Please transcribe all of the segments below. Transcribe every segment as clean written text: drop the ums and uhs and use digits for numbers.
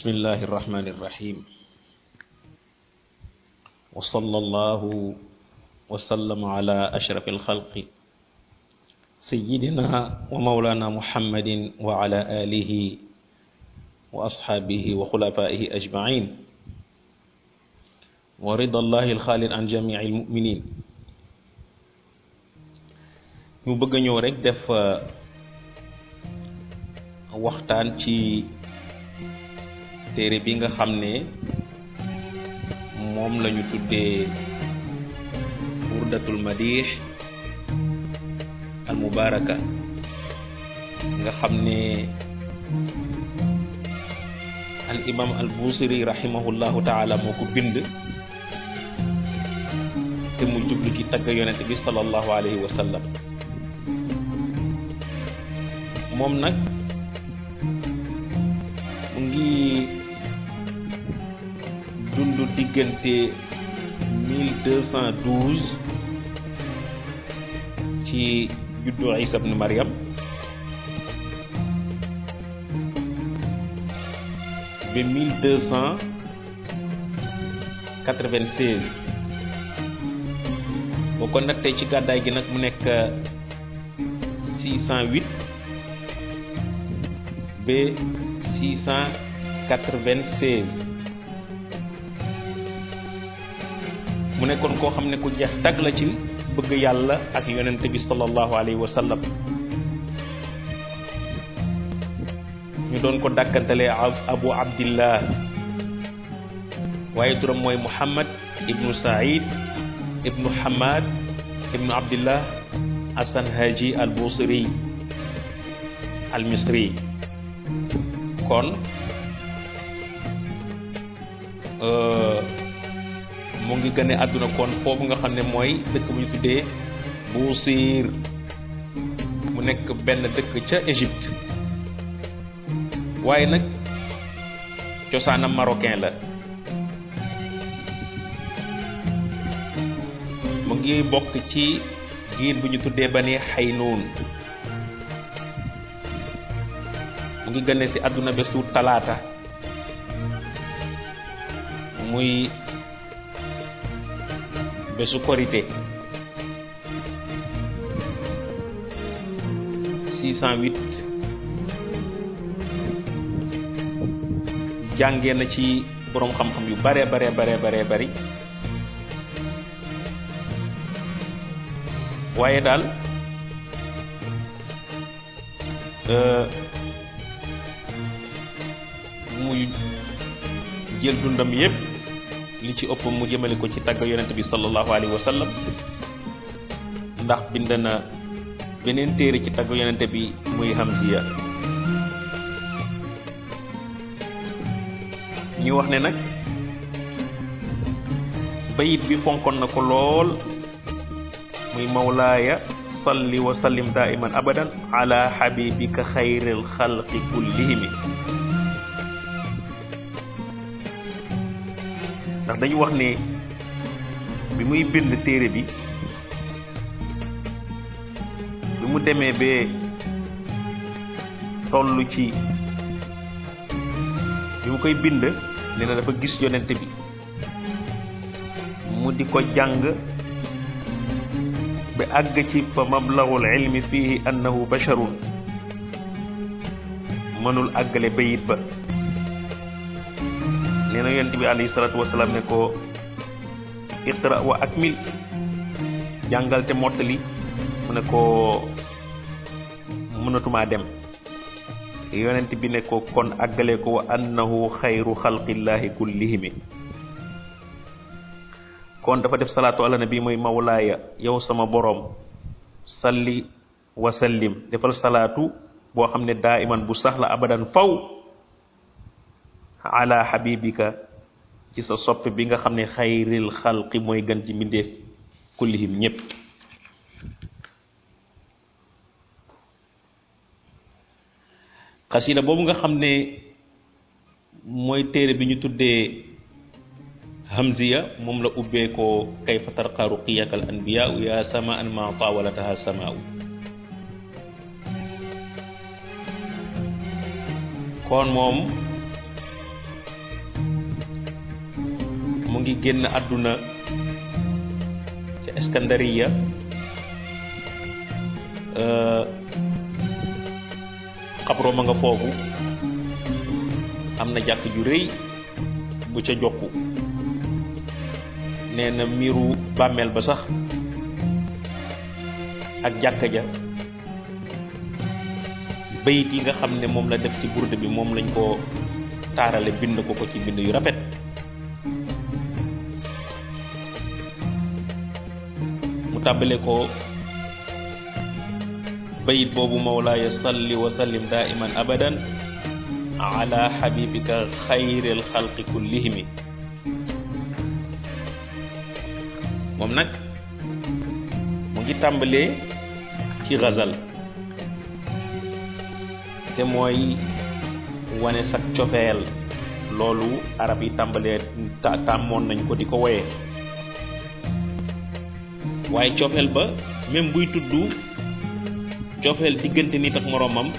بسم الله الرحمن الرحيم وصلى الله وسلم على أشرف الخلق سيدنا ومولانا محمد وعلى آله وأصحابه وخلفائه أجمعين ورضا الله الخالد عن جميع المؤمنين. ñu bëgg ñëw rek def waxtaan ci téere bi nga xam ne moom lañu tuddee burdatul madih al mubaraka nga xam ne al imam al busiri rahimahullahu taala moo ko bind te mu jublu ci tagg yonent bi sallallahu alayhi wa sallam. moom nag mu ngi dund diggante 1212 ci juddu Isa ibn Maryam ba 1296 boo ko nattee ci gàddaay gi nag mu nekk 608 ba 696 mu nekkoon koo xam ne ku jeex tag la ci bëgg yàlla ak yonent bi sallallahu alayhi wa sallam. ñu doon ko dàkkantalee abu abdillah waaye turam mooy muhammad ibnu saïd ibnu hamad ibnu abdillah asanhaji al busiri al misri. kon mu ngi gane àdduna kon foofu nga xam ne mooy dëkk bu ñu tuddee Buusir mu nekk benn dëkk ca Égypte waaye nag cosaanam marocain la. mu ngi bokk ci giir bu ñu tuddee Bani Xaynuun. mu ngi gane ci àdduna bésu talaata muy bésu korité 608 jàngee na ci boroom xam-xam yu bare bari waaye daal muy jël dundam yépp li ci ëpp mu jëmale ko ci tagg yonent bi sallallahu alayhi wa sallam ndax bind na beneen téere ci tagg yonent bi muy hamziya. ñu wax ne nag bayit bi fonkoon na ko lool muy mawlaaya salli wa sallim daiman abadan ala habibika xayril xalqi kullihimi. ndax dañu wax ne bi muy bind téere bi bi mu demee ba tollu ci bi mu koy bind nee na dafa gis yonent bi mu di ko jàng ba àgg ci fa mablagul ilmi fihi annahu basharun mënul àggale bayit ba. nee na yonent bi alayhi salaatu wasalaam ne ko iqra wa akmil jàngal te mottali mu ne ko mënatumaa dem. yonent bi ne ko kon àggale ko wa annahu xayru xalqillahi kullihimi. kon dafa def salaatu ala nabi mooy mawlaaya yow sama boroom salli wa sallim defal salaatu boo xam ne daa iman bu sax la abadan faw ala habibika ci sa soppe bi nga xam ne xayril xalqi mooy gën ci mbindeef kullihim ñépp. xasida boobu nga xam ne mooy téere bi ñu tuddee hamziya moom la ubbee ko kayfa tarqa ruqiyaka al anbiya ya sama an ma tawalataha samaau. kon moom mu ngi génn àdduna ca Iskandariya xabro ma nga foofu am na jàkk ju rëy bu ca jokku nee na miiru bàmmeel ba sax ak jàkka ja bayit yi nga xam ne moom la def ci burde bi moom lañ ko taarale bind ko ci bind yu rafet mu tàmbale ko bayit boobu mawlaaya salli wa sallim daiman abadan ala habibika xayril xalqi kullihimi moom nag mu ngi tàmbalee ci xazal te mooy wane sak cofeel loolu arab yi tàmbalee tàmmoon nañ ko di ko woyee waaye cofeel ba même buy tudd cofeel diggante nit ak moroomam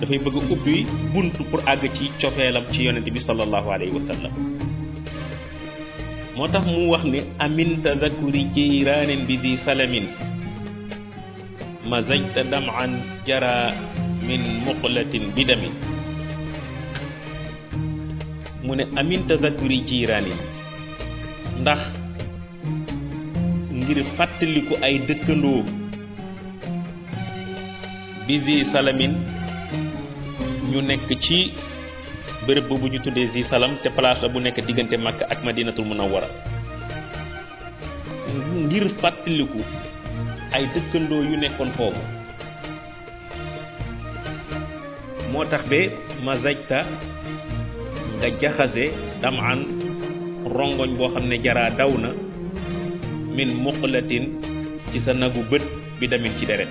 dafay bëgg a ubbi bunt pour àgg ci cofeelam ci yonent bi sallallahu alayhi wa sallam moo tax mu wax ni amin tadakuri jiraanin bi di salamin mazajta dam'an jara min muqlatin bidami mu ne amin tadakuri jiraanin ndax ngir fàttaliku ay dëkkandoo bi di salamin ñu nekk ci bërëb boobu ñu tuddee zi salam te place la bu nekk diggante Makka ak Madinatul Munawwara ngir fàttaliku ay dëkkandoo yu nekkoon foofu moo tax ba mazajta nga jaxase daman rongoñ boo xam ne jaraa daw na min muqlatin ci sa nagu bët bi damin ci deret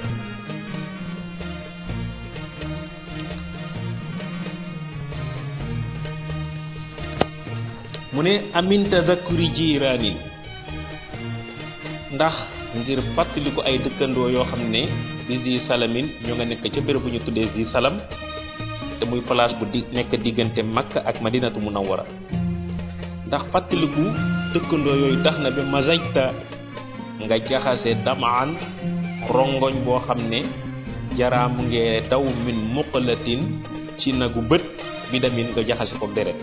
mu ne amin tadhakkuri jiraanin ndax ngir fàttaliku ay dëkkandoo yoo xam ne di zi salamin ñoo nga nekk ca béréb bu ñu tuddee zi salam te muy place bu nekk diggante Makka ak Madinatu Munawwara ndax fàttaliku dëkkandoo yooyu tax na ba mazajta nga jaxase damaan rongoñ boo xam ne jaraamu ngee daw min muqlatin ci nagu bët bi damin nga jaxase ko deret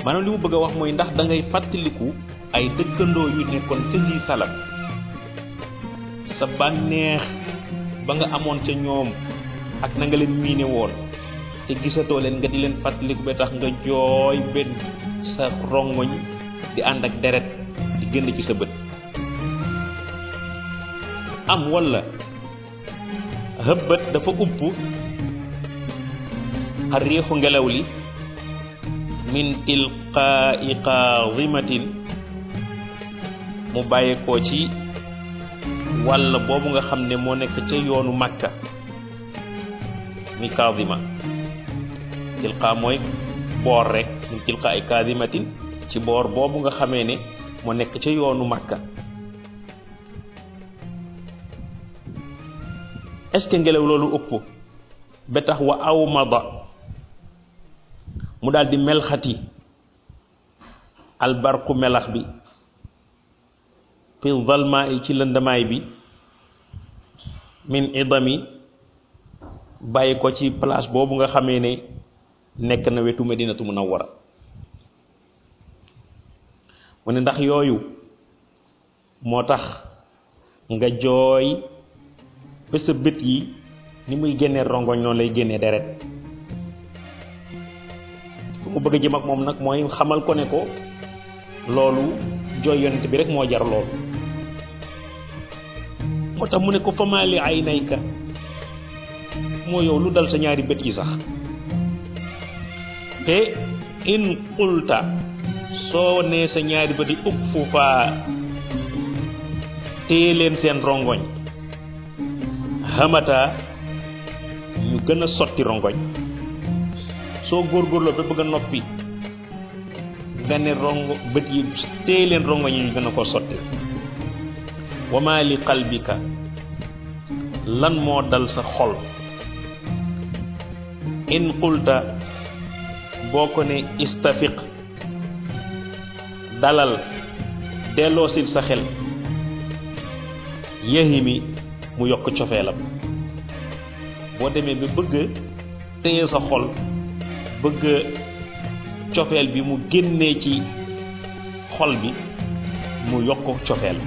maanaam li mu bëgg a wax mooy ndax da ngay fàttaliku ay dëkkandoo yu nekkoon ca zi salam sa bànneex ba nga amoon ca ñoom ak na nga leen miine woon te gisatoo leen nga di leen fàttaliku ba tax nga jooy benn sa rongoñ di ànd ak deret di génn ci sa bët am walla hëbbat dafa upp xar riixu ngelaw li min tilqaa'i qaadimatin mu bàyyeekoo ci wàll boobu nga xam ne moo nekk ca yoonu Makka mi kaadima tilqaa mooy boor rek min tilqaa'i qaadimatin ci boor boobu nga xamee ne moo nekk ca yoonu Makka est-ce que ngelaw loolu ëpp ba tax wa awmada mu daal di melxati albarqu melax bi fi zalmaa yi ci lëndamaay bi min idami bàyyi ko ci place boobu nga xamee ne nekk na wetu Madinatu Munawwara mu ne ndax yooyu moo tax nga jooy ba sa bët yi ni muy génnee rongoñ noonu lay génnee deret fu mu bëgg a jëm ak moom nag mooy xamal ko ne ko loolu jooy yonent bi rek moo jar loolu moo tax mu ne ko famaali aynayka moo yow lu dal sa ñaari bët yi sax te in qulta soo nee sa ñaari bët yi ëpp faa téye leen seen rongoñ xamata ñu gën a sotti rongoñ soo góorgóorloo ba bëgg a noppi nga ne rongo bët yi téye leen rongoñ yi ñu gën a ko sotti wama li qalbika lan moo dal sa xol in qulta boo ko ne istafiq dalal delloosil sa xel yahimi mu yokk cofeelam boo demee ba bëgg téye sa xol bëgg cofeel bi mu génnee ci xol bi mu yokk cofeel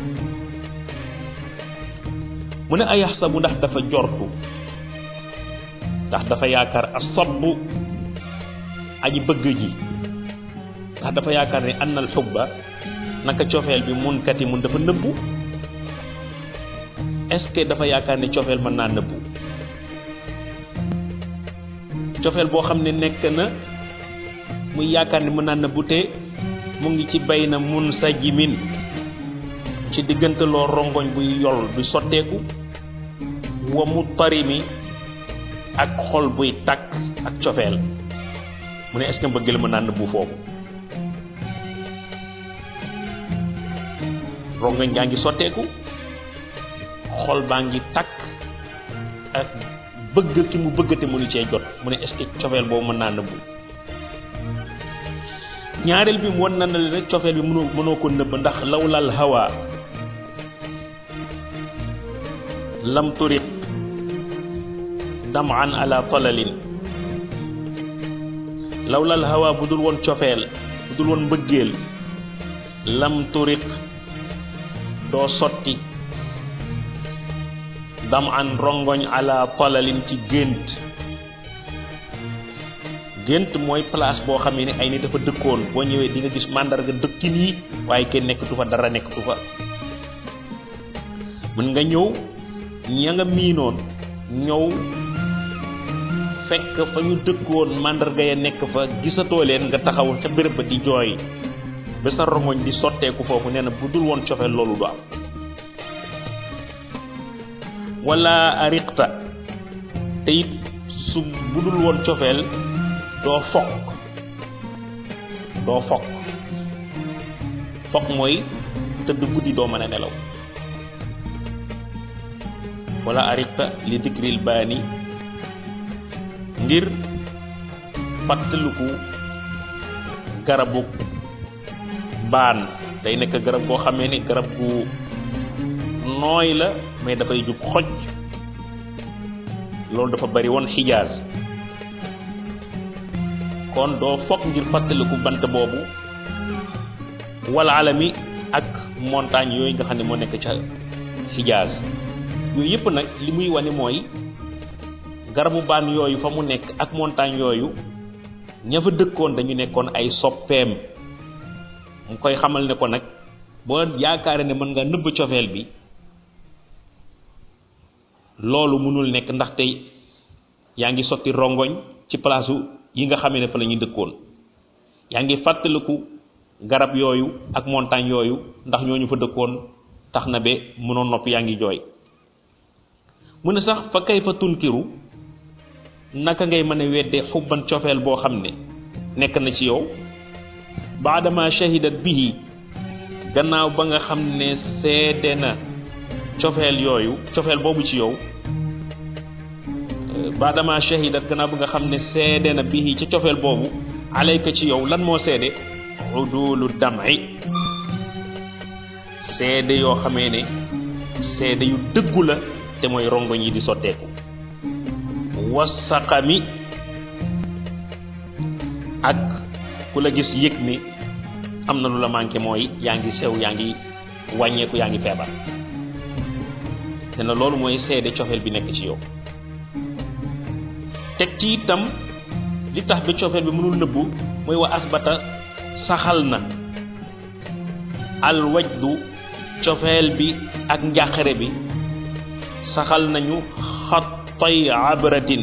mu ne ayaxsabu ndax dafa jortu ndax dafa yaakaar asabbu aji bëgg ji ndax dafa yaakaar ne annal xubba naka cofeel bi munkati mun dafa nëbbu est-ce que dafa yaakaar ne cofeel mën naa nëbbu cofeel boo xam ne nekk na muy yaakaar ne mën naa nëbbu te mu ngi ci bay na mun sa jimin ci diggante loo rongoñ buy yol buy sotteeku wa mu tarimi ak xol buy takk ak cofeel mu ne est-ce que mbëggeel mën naa nëbbu foofu rongoñ gaa ngi sotteeku xol baa ngi takk ak bëgg ki mu bëgg te mënu cee jot mu ne est-ce que cofeel boobu mën naa nëbbu ñaareel bi mu wan na la rek cofeel bi mënoo ko nëbb ndax lawlal hawa lam turiq dam'an ala talalin lawlal hawa bu dul woon cofeel bu dul woon mbëggeel lam turiq doo sotti dam'an rongoñ ala talalin ci gént mooy place boo xam ne ay nit dafa dëkkoon boo ñëwee di nga gis màndarga dëkkin yi waaye kenn nekkatu fa dara nekkatu fa mën nga ñëw ña nga miinoon ñëw fekk fa ñu dëkkoon màndarga ya nekk fa gisatoo leen nga taxaw ca béréb ba di jooy ba sa rongoñ di sotteeku foofu nee na bu dul woon cofeel loolu du am wala ariqta te it su bu dul woon cofeel doo fokk mooy tëdd guddi doo mën a nelaw wala ariqta li dikril baani ngir fàttaliku garabu baan day nekk garab goo xamee ni garab gu nooy la mais dafay jub xoj loolu dafa bari woon Xijaaz kon doo fokk ngir fàttaliku bant boobu wala alami ak montagne yooyu nga xam ne moo nekk ca Xijaaz yooyu yëpp nag li muy wane mooy garabu baan yooyu fa mu nekk ak montagne yooyu ña fa dëkkoon dañu nekkoon ay soppeem mu koy xamal ne ko nag boo yaakaare ne mën nga nëbb cofeel bi loolu mënul nekk ndaxte yaa ngi sotti rongoñ ci palaasu yi nga xamee ne fa la ñuy dëkkoon yaa ngi fàttaliku garab yooyu ak montagne yooyu ndax ñooñu fa dëkkoon tax na ba mënoon nopp yaa ngi jooy mu ne sax fa kay fa tunkiru naka ngay mën a wedde xubban cofeel boo xam ne nekk na ci yow baadama shahidat bihi gannaaw ba nga xam ne seede na cofeel boobu ci yow baadama shahidat gannaaw ba nga xam ne seede na bihi ca cofeel boobu alayka ci yow lan moo seede udulu dam'i seede yoo xamee ne seede yu dëggu la te mooy rongoñ yi di sotteeku wasaqami ak ku la gis yëg ni am na lu la manqué mooy yaa ngi sew yaa ngi wàññeeku yaa ngi feebar te na loolu mooy seede cofeel bi nekk ci yow teg ci itam li tax ba cofeel bi mënul nëbbu mooy wa asbata saxal na alwajdu cofeel bi ak njàqare bi saxal nañu xattay abratin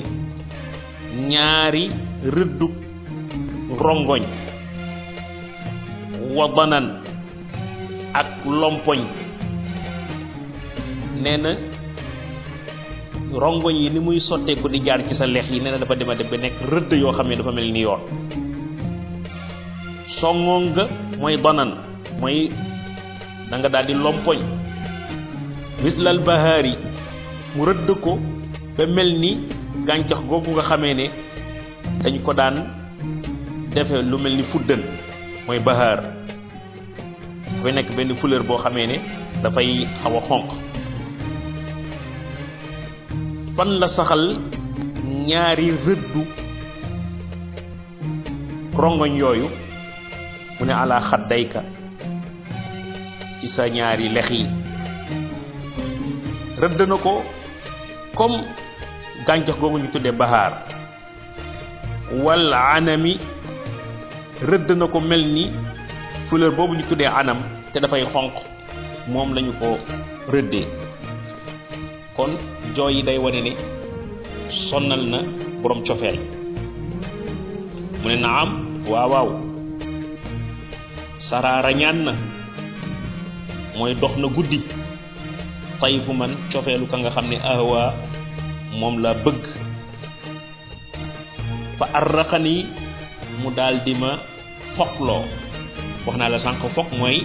ñaari rëddu rongoñ wadanan ak lompoñ nee na rongoñ yi ni muy sotteeku di jaar ci sa lex yi nee na dafa dema dem ba nekk rëdd yoo xam ne dafa mel ni yoon songoon nga mooy danan mooy da nga daal di lompoñ mislal bahaari mu rëdd ko ba mel ni gàncax googu nga xamee ne dañ ko daan defe lu mel ni fuddan mooy bahaar dafay nekk benn fleur boo xamee ne dafay xaw a xonq. fan la saxal ñaari rëddu rongoñ yooyu mu ne ala xaddayka ci sa ñaari lex yi. rëdd na ko comme gàncax googu ñu tuddee bahaar. wal anami rëdd na ko mel ni fleur boobu ñu tuddee anam te dafay xonq moom lañu ko rëddee. kon jooy yi day wane ne sonnal na borom cofeel. mu ne naam waaw waaw saraara ñaan na mooy dox na guddi tayfu man cofeelu ka nga xam ne ahwa moom la bëgg. fa arraqani mu daal di ma foqloo. wax naa la sànq foq mooy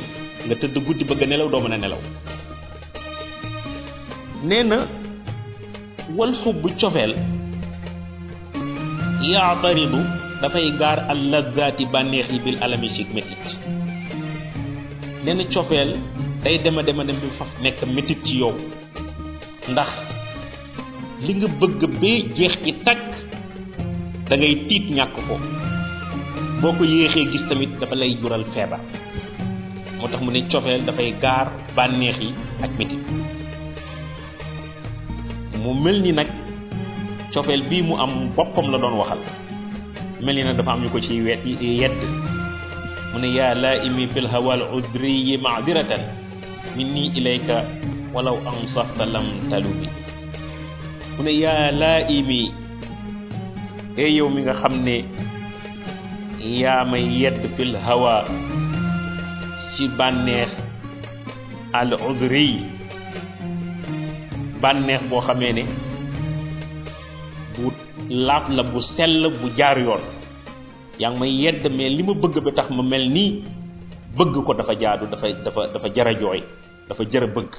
nga tëdd guddi bëgg a nelaw doo mën a nelaw. nee na wal xubbu cofeel yaataridu dafay gaar al lazzaati bànneex yi bil alami ci métit. nee na cofeel day dema dem bi faf nekk métit ci yow ndax li nga bëgg bee jeex ci takk da ngay tiit ñàkk ko boo ko yéexee gis tamit dafa lay jural feebar. moo tax mu ne cofeel dafay gaar bànneex yi ak métit. mu mel ni nag cofeel bii mu am boppam la doon waxal mel ni nag dafa am ñu ko ci yedd. mu ne yaa laaimi fil hawal udriyi maadiratan minni ilayka walaw ansafta lam talumi. mu ne yaa laaimi ee yow mi nga xam ne yaa may yedd fil hawa ci bànneex al udri bànneex boo xamee ne bu laab la bu sell bu jaar yoon. yaa ngi may yedd mais li ma bëgg ba tax ma mel nii bëgg ko dafa jaadu dafa jara jooy dafa jara bëgg.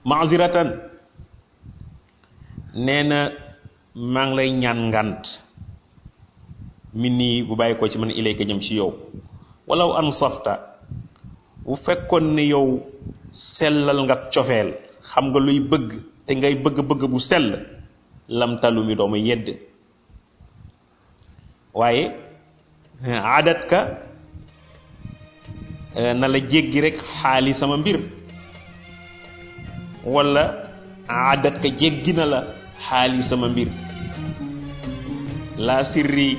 maaziratan nee na maa ngi lay ñaan ngant min nii bu bàyyi ko ci man ilayka jëm ci yow. walaw ansafta bu fekkoon ne yow sellal nga cofeel xam nga luy bëgg te ngay bëgg bu sell lam talu mi dooma yedd. waaye adat ka na la jéggi rek xaali sama mbir wala adat ka jéggi na la xaali sama mbir. la sirri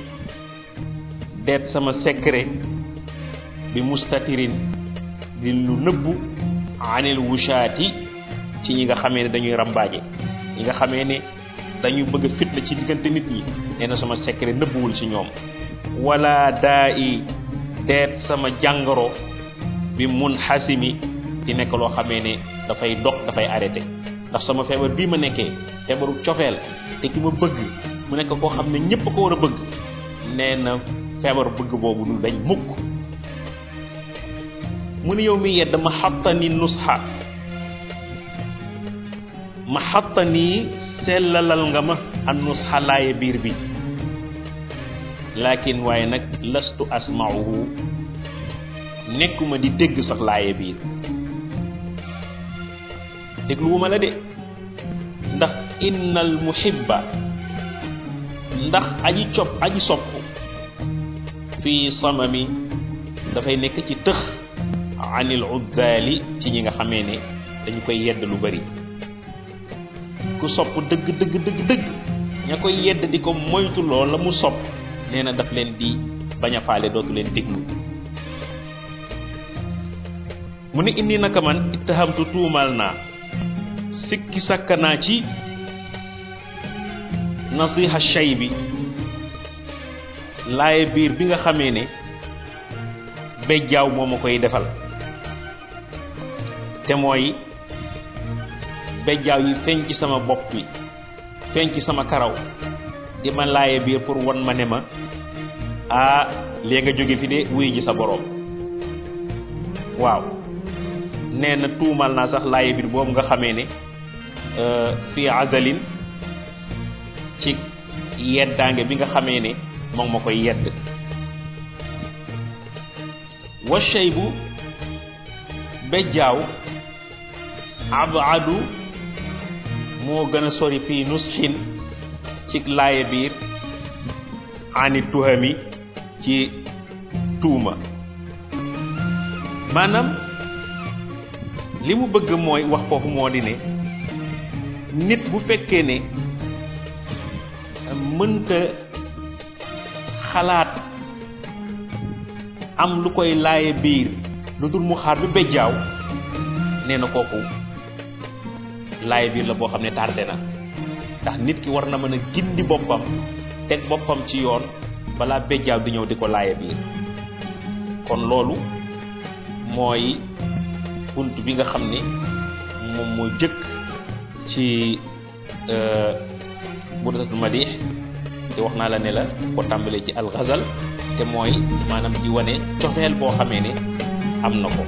deet sama secret bi mustatirin di lu nëbbu anil wushaati ci ñi nga xamee ne dañuy rambaaje ñi nga xamee ne dañu bëgg fitna ci diggante nit ñi. nee na sama secret nëbbuwul ci ñoom. wala daa i deet sama jàngoro bi mun xasimi di nekk loo xamee ne dafay dog dafay arrêté ndax sama feebar bii ma nekkee feebaru cofeel te ki ma bëgg mu nekk koo xam ne ñépp ko war a bëgg. nee na feebar bëgg boobu du dañ mukk. mu ne yow mi yedd ma xattani nusxa ma xattani sellalal nga ma an nusxa laaye biir bi. laakin waaye nag lastu asmauhu nekkuma di dégg sax laaye biir. dégluwuma la de ndax innal muhibba ndax aji sopp fii samami dafay nekk ci tëx anil uddaali ci ñi nga xamee ne dañu koy yedd lu bari. ku sopp dëgg ña koy yedd di ko moytu loo la mu sopp nee na daf leen di bañ a faale dootu leen déglu. mu ne indi naka man ittahamtu tuumal naa sikki sàkka naa ci nasiha shay bi laaye biir bi nga xamee ne bejjaaw moo ma koy defal te mooy bejjaaw yi feeñ ci sama bopp bi feeñ ci sama karaw di ma laaye biir pour won ma ne ma léegi nga jóge fi de wuy ji sa boroom. waaw nee na tuumal naa sax laaye biir boobu nga xamee ne fii azalin ci yeddaange bi nga xamee ne moom ma koy yedd. wa shaybu bejjaaw abadu moo gën a sori fii nusxin ci laaye biir ani tuhami ci tuuma maanaam li mu bëgg mooy wax foofu moo di ne nit bu fekkee ne mënta xalaat am lu koy laaye biir lu dul mu xaar bi bejjaaw nee na kooku laaye biir la boo xam ne tardé na ndax nit ki war na mën a gindi boppam teg boppam ci yoon balaa bejjaaw di ñëw di ko laaye biir kon loolu mooy bunt bi nga xam ni moom moo jëkk ci burdatul madih te wax naa la ne la ko tàmbalee ci al ghazal te mooy maanaam di wane cofeel boo xamee ne am na ko